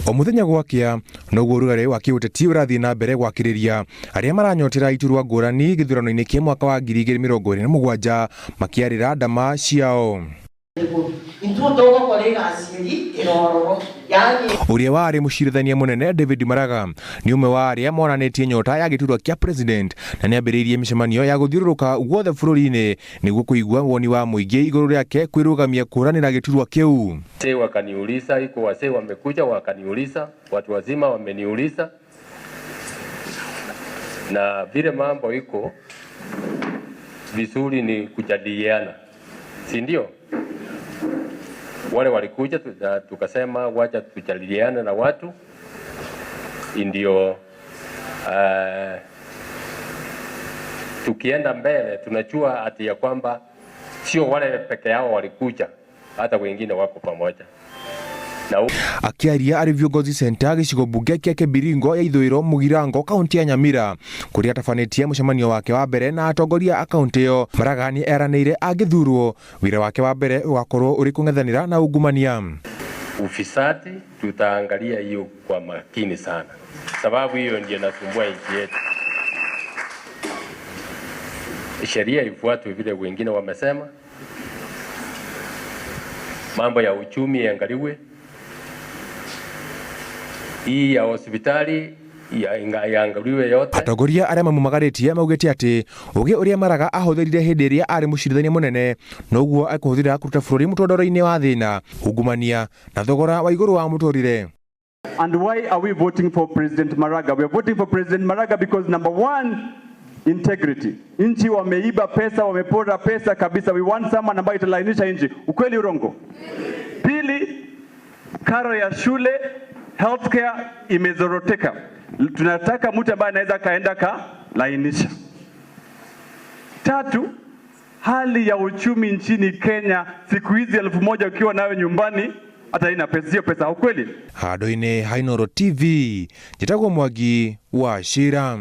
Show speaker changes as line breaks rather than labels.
O muthenya gwakia noguo rugari wa kiuteti urathie na mbere gwakiriria aria maranyotera iturwa ngurani githurano-ini kia mwaka wa 2027 makiarira ndama ciao. Uria warĩ mũcirithania mũnene David Maraga nĩ ũmwe wa arĩa monanĩtie nyota ya gĩturwa kĩa president na nĩambĩrĩirie mĩcemanio ya gũthiũrũrũka guothe bũrũri-inĩ nĩguo kũigua woni wa mũingĩ igũrũ rĩake kwĩrũgamia kũhũranĩra gĩturwa kĩu.
Wazee wakaniuliza, iko wazee wamekuja wakaniuliza, watu wazima wameniuliza, na vile mambo iko vizuri ni kujadiliana, si ndio? Wale walikuja tukasema wacha tujadiliane na watu ndio, tukienda mbele tunajua ati ya kwamba sio wale peke yao walikuja, hata wengine wako pamoja.
Akiaria arĩ Viongozi Center gĩcigo mbunge kĩa Kĩbiringo ya ithũĩro Mũgirango kaunti ya Nyamira kũrĩa atabanĩtie mũcemanio wake wa mbere na atongoria a kaunti ĩyo, Maraga nĩ eranĩire angĩthurwo wĩra wake wa mbere ũgakorwo ũrĩ kũng'ethanĩra na ungumania.
Ufisadi tutaangalia hiyo kwa makini sana, sababu hiyo ndio inasumbua nchi yetu. Sheria ifuatwe vile wengine wamesema, mambo ya uchumi iangaliwe, hii ya hospitali yaangaliwe yote.
Atongoria arĩa mamumagarĩtie maugĩte atĩ ũgĩ ũrĩa Maraga ahũthĩrire hĩndĩ ĩrĩa arĩ mũcirithania mũnene noguo ekũhũthĩra kũruta bũrũri mũtondoro-inĩ wa thĩna, ungumania na thogora wa igũrũ wa mũtũrĩre.
And why are we voting for President Maraga? We are voting for President Maraga because number one, integrity. Nchi wameiba pesa, wamepora pesa kabisa. We want someone ambaye italainisha nchi. Ukweli urongo? Pili, karo ya shule, healthcare imezoroteka. Tunataka mtu ambaye anaweza kaenda kalainisha. Tatu, hali ya uchumi nchini Kenya siku hizi 1000 ukiwa nayo nyumbani hata ina pesa, sio pesa, ukweli.
Handũ-inĩ ha Inooro TV njĩtagwo Mwangi wa Cira.